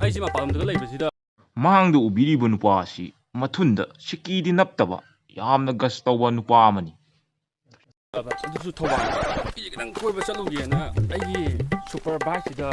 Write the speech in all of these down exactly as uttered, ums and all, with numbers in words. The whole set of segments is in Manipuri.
ꯑꯩꯁꯤ ꯃꯄꯥꯟ ꯂꯝꯗꯒ ꯂꯩꯕꯁꯤꯗ꯫ ꯃꯥꯡꯗ ꯎꯕꯤꯔꯤꯕ ꯅꯨꯄꯥ ꯑꯁꯤ ꯃꯊꯨꯟꯗ ꯁꯤꯀꯤꯗꯤ ꯅꯞꯇꯕ, ꯌꯥꯝꯅ ꯒꯁ ꯇꯧꯕ ꯅꯨꯄꯥ ꯑꯃꯅꯤ꯫ ꯑꯗꯨꯁꯨ ꯊꯧꯕꯥꯜ꯫ ꯑꯩꯁꯦ ꯈꯤꯇꯪ ꯀꯣꯏꯕ ꯆꯠꯂꯨꯒꯦꯅ ꯑꯩꯒꯤ ꯁꯨꯄꯔ ꯕꯥꯏꯛꯁꯤꯗ꯫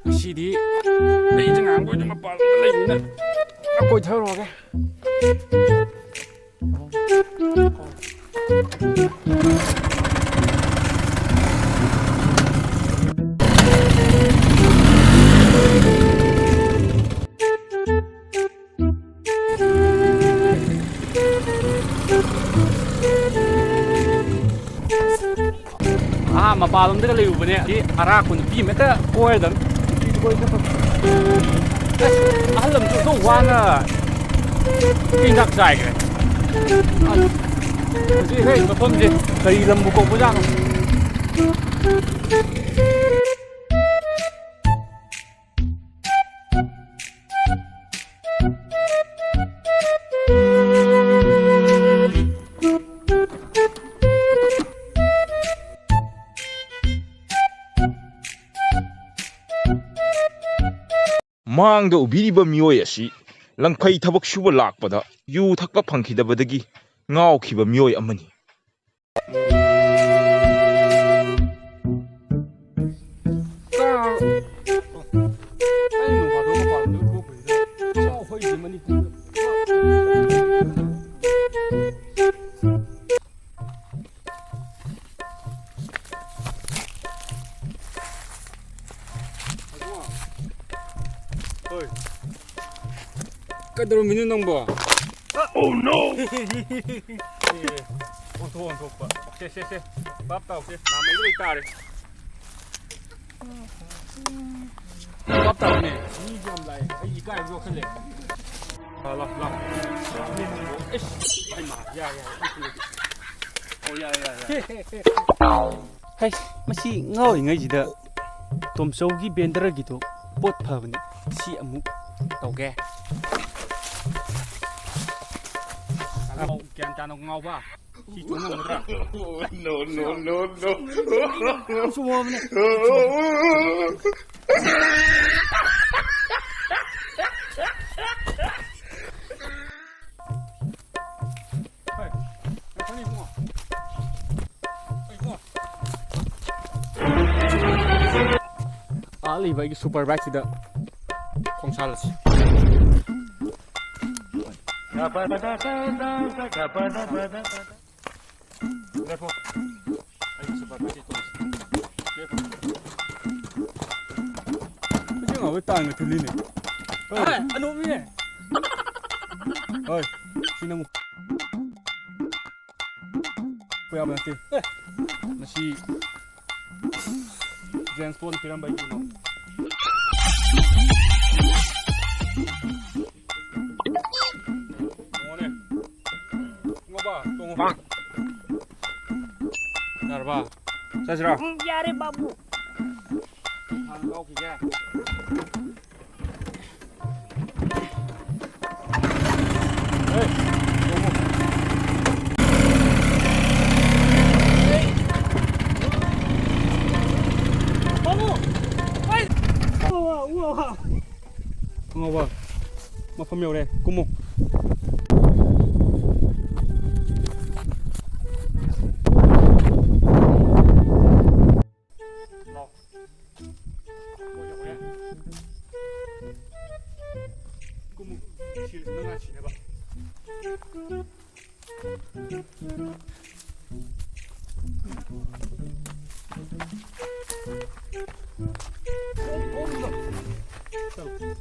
ꯉꯁꯤꯗꯤ ꯑꯩ ꯏꯆꯤꯟ ꯏꯅꯥꯎꯈꯣꯏꯗꯣ ꯃꯄꯥꯟ ꯂꯝꯗ ꯂꯩꯕꯅꯤꯅ ꯈꯔ ꯀꯣꯏꯊꯔꯨꯔꯒꯦ꯫ ꯑꯥ, ꯃꯄꯥꯟꯂꯣꯝꯗꯒ ꯂꯩꯔꯨꯕꯅꯦ꯫ ꯁꯤ ꯑꯔꯥꯛꯄ ꯅꯨꯄꯤ ꯑꯃ ꯍꯦꯛꯇ ꯀꯣꯏꯔꯗꯝꯅꯤ꯫ ꯑꯁ, ꯑꯍꯜ ꯑꯃꯁꯨ ꯑꯗꯨꯝ ꯋꯥꯅ ꯍꯤꯗꯥꯛ ꯆꯥꯏꯈ꯭ꯔꯦ꯫ ꯑꯁ, ꯍꯧꯖꯤꯛ ꯍꯦꯛ ꯃꯐꯝꯁꯦ ꯀꯔꯤ ꯂꯝꯕꯨ ꯀꯧꯕꯖꯥꯠꯅꯣ? ꯃꯥꯡꯗ ꯎꯕꯤꯔꯤꯕ ꯃꯤꯑꯣꯏ ꯑꯁꯤ ꯂꯪꯐꯩ ꯊꯕꯛ ꯁꯨꯕ ꯂꯥꯛꯄꯗ ꯌꯨ ꯊꯛꯄ ꯐꯪꯈꯤꯗꯕꯗꯒꯤ ꯉꯥꯎꯈꯤꯕ ꯃꯤꯑꯣꯏ ꯑꯃꯅꯤ꯫ ꯍꯣꯏ꯫ ꯀꯩꯗꯧꯔꯝꯃꯤꯅꯣ ꯅꯪꯕꯣ? Oh no! ꯑꯦ, ꯑꯣꯟꯊꯣꯛ, ꯑꯣꯟꯊꯣꯛꯄ꯫ ꯁꯦ, ꯁꯦ, ꯁꯦ꯫ ꯚꯥꯞ ꯇꯥꯎꯁꯦ꯫ ꯅꯥꯃꯩꯗ ꯂꯩ ꯇꯥꯔꯦ꯫ ꯚꯥꯞ ꯇꯥꯎꯅꯦ꯫ ꯃꯤꯁꯨ ꯌꯥꯝ ꯂꯥꯛꯑꯦ꯫ ꯑꯩ ꯏꯀꯥꯏꯕ ꯌꯥꯎꯁꯜꯂꯦ꯫ ꯂꯥꯎ, ꯂꯥꯎ, ꯂꯥꯎ꯫ ꯏꯁ, ꯍꯩꯃꯥ, ꯌꯥꯔꯦ, ꯌꯥꯔꯦ꯫ ꯑꯣ, ꯌꯥꯔꯦ, ꯌꯥꯔꯦ, ꯌꯥꯔꯦ꯫ ꯍꯩꯁ, ꯃꯁꯤ ꯉꯥꯎꯔꯤꯉꯩꯁꯤꯗ ꯇꯣꯝꯆꯧꯒꯤ ꯕꯦꯟꯗꯔꯒꯤꯗꯣ ꯄꯣꯠ ꯐꯕꯅꯤ꯫ ꯁꯤ ꯑꯃꯨꯛ ꯇꯧꯒꯦ꯫ ꯒ꯭ꯌꯥꯟ ꯇꯥꯅ ꯉꯥꯎꯕ꯫ ꯁꯤ ꯆꯣꯡꯉꯝꯒꯗ꯭ꯔꯥ? No, no, no, no. ꯌꯥꯝ ꯆꯣꯡꯉꯕꯅꯦ꯫ ꯍꯣꯏ, ꯉꯥꯏꯈꯣꯅꯦ ꯏꯕꯨꯡꯉꯣ꯫ ꯍꯣꯏ, ꯏꯕꯨꯡꯉꯣ꯫ ꯑꯥ ꯂꯩꯕ ꯑꯩꯒꯤ ꯁꯨꯄꯔ ꯕꯥꯏꯛꯁꯤꯗ ꯈꯣꯡꯁꯥꯜꯂꯁꯤ꯫ ꯂꯦꯞꯄꯣ꯫ ꯑꯩꯒꯤ ꯁꯨꯄꯔ ꯕꯥꯏꯛꯀꯤ ꯇꯣꯡꯁꯤ꯫ ꯂꯦꯞꯄꯣ꯫ ꯏꯆꯦ ꯉꯥꯎꯕ ꯇꯥꯡꯅ ꯊꯤꯜꯂꯤꯅꯦ꯫ ꯍꯣꯏ꯫ ꯑꯅꯣꯞꯅꯦ꯫ ꯍꯣꯏ꯫ ꯁꯤ ꯅꯪ ꯄꯨ ꯌꯥꯕ ꯅꯠꯇꯦ꯫ ꯑꯦ꯫ ꯃꯁꯤ ꯖꯦꯝꯁ ꯕꯣꯟ ꯄꯤꯔꯝꯕ ꯑꯩꯒꯤ ꯀꯩꯅꯣ꯫ ꯇꯣꯡꯉꯣꯅꯦ꯫ ꯇꯣꯡꯉꯣꯕ, ꯇꯣꯡꯉꯣ꯫ ꯌꯥꯔꯕ? ꯆꯠꯁꯤꯔꯣ? ꯎꯝ, ꯌꯥꯔꯦ, ꯕꯥꯕꯨ꯫ ꯍꯥꯟꯅ ꯀꯥꯎꯈꯤꯒꯦ꯫ ꯈꯪꯉꯕ? ꯃꯐꯝ ꯌꯧꯔꯦ꯫ ꯀꯨꯝꯃꯨ꯫ ꯂꯥꯎ꯫ ꯍꯣꯏ, ꯌꯧꯔꯦ꯫ ꯀꯨꯝꯃꯨ꯫ ꯁꯤꯔꯁꯨ ꯅꯪ ꯍꯥꯟꯅ ꯁꯤꯅꯕ꯫ ꯆꯠꯂꯣ꯫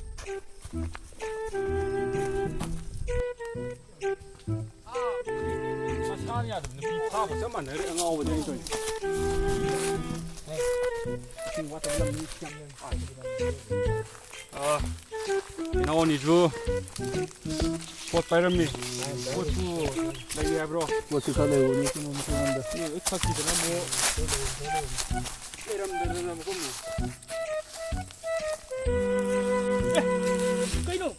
ꯃꯁꯥꯅ ꯌꯥꯗꯕ ꯅꯨꯄꯤ ꯐꯥꯕ ꯆꯞ ꯃꯥꯟꯅꯔꯦ ꯑꯉꯥꯎꯕꯅꯦ ꯑꯩ ꯇꯧꯔꯤꯁꯦ꯫ ꯏꯁꯤꯡ ꯋꯥꯠꯇꯕ ꯂꯝ ꯃꯤ ꯌꯥꯝ ꯂꯩ꯫ ꯑꯥ, ꯏꯅꯥꯎ ꯑꯅꯤꯁꯨ ꯄꯣꯠ ꯄꯥꯏꯔꯝꯃꯤ꯫ ꯄꯣꯠꯁꯨ ꯂꯩ ꯍꯥꯏꯕ꯭ꯔꯣ? ꯄꯣꯠꯁꯨ ꯈꯔ ꯂꯩꯕꯅꯤ, ꯁꯤ ꯃꯐꯝ ꯑꯃꯗ꯫ ꯁꯤ ꯂꯣꯏ ꯊꯛꯈꯤꯗꯅ ꯑꯃꯨꯛ꯫ ꯂꯩꯔꯝꯗꯗꯅ ꯃꯐꯝꯗꯣ꯫ ꯀꯩꯅꯣ?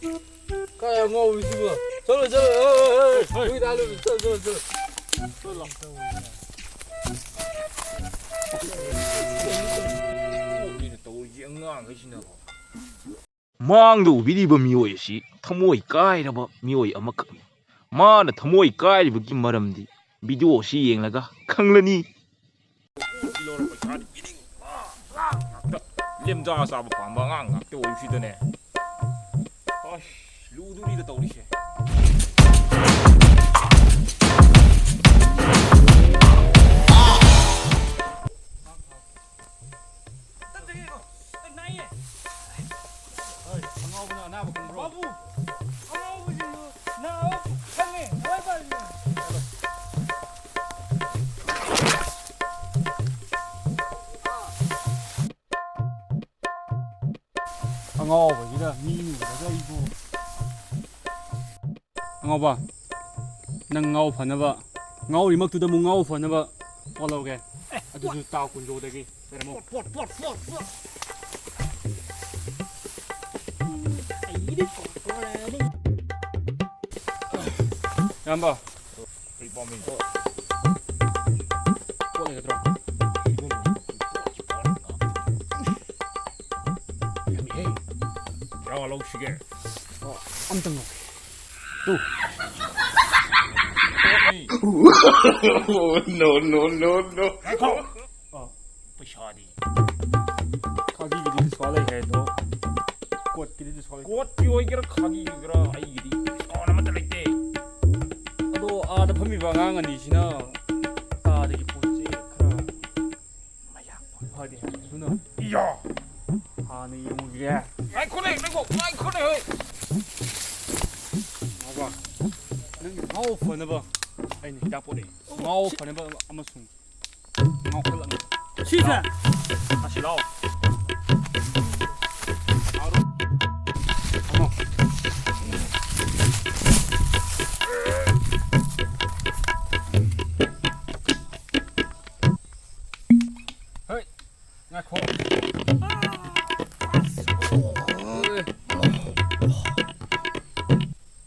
ꯀꯥꯏ ꯑꯉꯥꯎꯕꯁꯤꯕꯣ? ꯆꯠꯂꯣ, ꯆꯠꯂꯣ, ꯑꯦ, ꯑꯦ, ꯑꯦ, ꯍꯣꯏ, ꯍꯣꯏ꯫ ꯅꯣꯏ ꯗꯥ ꯂꯣꯏ, ꯆꯠꯂꯣ, ꯆꯠꯂꯣ, ꯆꯠꯂꯣ꯫ ꯇꯧꯔꯤꯁꯦ ꯑꯉꯥꯡꯈꯩꯁꯤꯅ꯫ ꯃꯥꯡꯗ ꯎꯕꯤꯔꯤꯕ ꯃꯤꯑꯣꯏ ꯑꯁꯤ ꯊꯃꯣꯏ ꯀꯥꯏꯔꯕ ꯃꯤꯑꯣꯏ ꯑꯃꯈꯛꯅꯤ꯫ ꯃꯥꯅ ꯊꯃꯣꯏ ꯀꯥꯏꯔꯤꯕꯒꯤ ꯃꯔꯝꯗꯤ video ꯑꯁꯤ ꯌꯦꯡꯂꯒ ꯈꯪꯂꯅꯤ꯫ ꯂꯧꯔ ꯄꯩꯁꯥꯗꯤ ꯄꯤꯅꯤꯡꯕ ꯉꯥꯛꯇ, ꯂꯦꯝꯖꯥ ꯆꯥꯕ ꯄꯥꯝꯕ ꯑꯉꯥꯡ ꯉꯥꯛꯇ ꯑꯣꯏꯕꯁꯤꯗꯅꯦ꯫ ꯑꯁ, ꯂꯨꯗꯣꯔꯤꯗ ꯇꯧꯔꯤꯁꯦ꯫ ꯑꯉꯥꯎꯕꯅ ꯑꯅꯥꯕ ꯈꯪꯕ꯭ꯔꯣ? ꯕꯥꯕꯨ, ꯑꯉꯥꯎꯕꯁꯤꯡꯗꯨ ꯅꯥꯕ ꯈꯪꯉꯦ꯫ ꯂꯣꯏ ꯐꯔꯦ꯫ ꯑꯉꯥꯎꯕꯁꯤꯗ ꯃꯤ ꯎꯔꯒ ꯑꯩꯕꯨ꯫ ꯑꯉꯥꯎꯕ, ꯅꯪ ꯉꯥꯎ ꯐꯅꯕ, ꯉꯥꯎꯔꯤꯃꯛꯇꯨꯗ ꯑꯃꯨꯛ ꯉꯥꯎ ꯐꯅꯕ ꯄꯣꯠ ꯂꯧꯒꯦ꯫ ꯑꯦ, ꯑꯗꯨꯁꯨ ꯄꯣꯠ꯫ ꯇꯥꯎ ꯀꯨꯟꯖꯣꯗꯒꯤ꯫ ꯂꯩꯔꯝꯃꯣ꯫ ꯄꯣꯠ, ꯄꯣꯠ, ꯄꯣꯠ, ꯄꯣꯠ, ꯄꯣꯠ꯫ ꯑꯩꯗꯤ ꯄꯣꯠ ꯄꯣꯠ ꯂꯩꯔꯅꯤ꯫ ꯏꯌꯥꯝꯕ꯫ ꯀꯔꯤ ꯄꯥꯝꯃꯤ? ꯄꯣꯠ ꯂꯩꯒꯗ꯭ꯔꯣ? ꯌꯥꯝꯃꯤꯍꯦ꯫ ꯀꯌꯥ ꯂꯧꯁꯤꯒꯦ? ꯑꯣ, ꯑꯝꯇꯪ ꯂꯧꯒꯦ꯫ ꯇꯨ꯫ ꯄꯣꯠꯅꯤ꯫ No, no, no, no. ꯉꯥꯏꯈꯣ꯫ ꯑ꯫ ꯄꯩꯁꯥꯗꯤ? ꯈꯥꯒꯤꯒꯤꯗꯤ discount ꯂꯩ ꯍꯥꯏ ꯑꯗꯣ, ꯀꯣꯠꯀꯤꯗꯤ discount ꯂꯩ? ꯀꯣꯠꯀꯤ ꯑꯣꯏꯒꯦꯔꯥ ꯈꯥꯒꯤ ꯑꯣꯏꯒꯦꯔꯥ ꯑꯩꯒꯤꯗꯤ discount ꯑꯃꯠꯇ ꯂꯩꯇꯦ꯫ ꯑꯗꯣ ꯑꯥꯗ ꯐꯝꯃꯤꯕ ꯑꯉꯥꯡ ꯑꯅꯤꯁꯤꯅ ꯑꯥꯗꯒꯤ ꯄꯣꯠ ꯆꯩ ꯈꯔ ꯃꯌꯥꯝ ꯐꯗꯤ ꯍꯥꯏ꯫ ꯑꯗꯨꯅ ꯏꯌꯥ! ꯍꯥꯟꯅ ꯌꯦꯡꯉꯨꯒꯦ꯫ ꯉꯥꯏꯈꯣꯅꯦ, ꯉꯥꯏꯈꯣ, ꯉꯥꯏꯈꯣꯅꯦ, ꯍꯣꯏ꯫ ꯉꯥꯎꯕ, ꯅꯪꯒꯤ ꯉꯥꯎ ꯐꯅꯕ ꯑꯩꯅ ꯍꯤꯗꯥꯛ ꯄꯣꯔꯛꯑꯦ꯫ ꯉꯥꯎ ꯐꯅꯕ ꯑꯃꯁꯨꯡ ꯉꯥꯎꯈꯠꯂꯛꯅꯕ꯫ ꯁꯤꯁꯦ꯫ ꯑꯁꯤ ꯂꯥꯎ꯫ ꯍꯣꯏ꯫ ꯉꯥꯏꯈꯣ꯫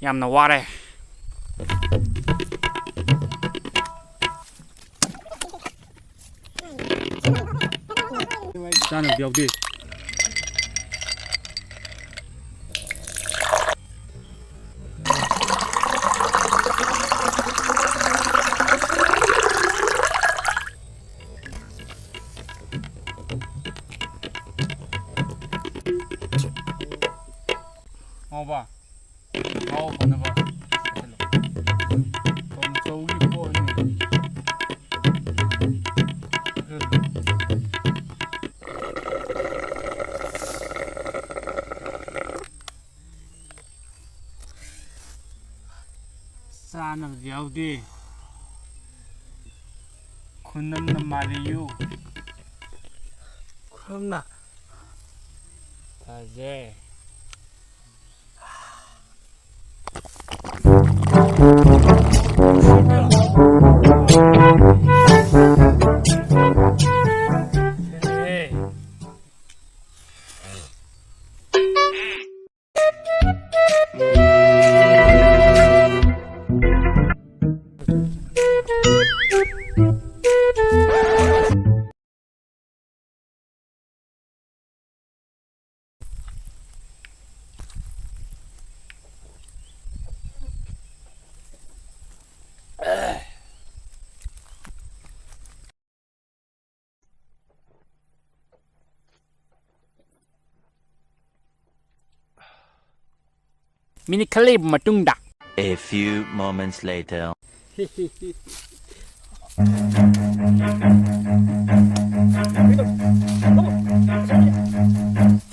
ꯌꯥꯝꯅ ꯋꯥꯔꯦ꯫ ꯆꯥꯅꯕꯗꯤ ꯌꯥꯎꯗꯦ꯫ ꯉꯥꯎꯕ꯫ ꯉꯥꯎ ꯐꯅꯕ ꯆꯥꯁꯤꯜꯂꯨ꯫ ꯇꯣꯝꯆꯧꯒꯤ ꯄꯣꯠꯅꯤ꯫ ꯆꯥꯅꯕꯗꯤ ꯌꯥꯎꯗꯦ꯫ ꯈꯨꯅꯝꯅ ꯃꯥꯜꯂꯤꯌꯨ꯫ ꯈꯨꯅꯝꯅ꯫ ꯐꯖꯩ꯫ ꯃꯤꯅꯤꯠ ꯈꯔ ꯂꯩꯔꯕ ꯃꯇꯨꯡꯗ꯫ A few moments later.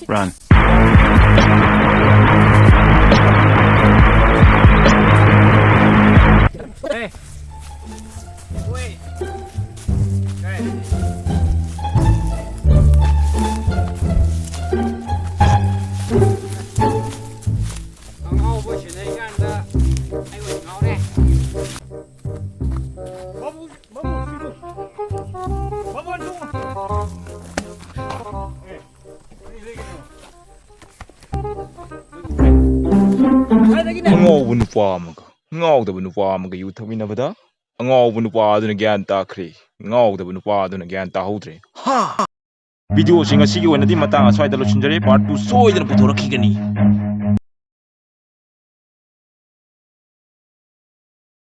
Run. Hey. Wait. Hey. ꯑꯉꯥꯎꯕ ꯁꯦꯟꯅꯔꯤꯀꯥꯟꯗ ꯑꯩ ꯑꯣꯏꯅ ꯉꯥꯎꯔꯦ꯫ ꯃꯕꯨ-, ꯃꯕꯨ-, ꯃꯕꯨ-, ꯃꯕꯨ-, ꯅꯨꯄꯥ ꯑꯃꯒ, ꯉꯥꯎꯗꯕ ꯅꯨꯄꯥ ꯑꯃꯒ ꯌꯨ ꯊꯛꯃꯤꯟꯅꯕꯗ, ꯑꯉꯥꯎꯕ ꯅꯨꯄꯥ ꯑꯗꯨꯅ ꯒ꯭ꯌꯥꯟ ꯇꯥꯈ꯭ꯔꯦ, ꯉꯥꯎꯗꯕ ꯅꯨꯄꯥ ꯑꯗꯨꯅ ꯒ꯭ꯌꯥꯟ ꯇꯥꯍꯧꯗ꯭ꯔꯦ꯫ ꯍꯥ! ꯚꯤꯗꯤꯑꯣꯁꯤ ꯉꯁꯤꯒꯤ ꯑꯣꯏꯅꯗꯤ ꯃꯇꯥꯡ ꯑꯁ꯭ꯋꯥꯏꯗ ꯂꯣꯏꯁꯤꯟꯖꯔꯦ꯫ Part two ꯁꯣꯏꯗꯅ ꯄꯨꯊꯣꯔꯛꯈꯤꯒꯅꯤ꯫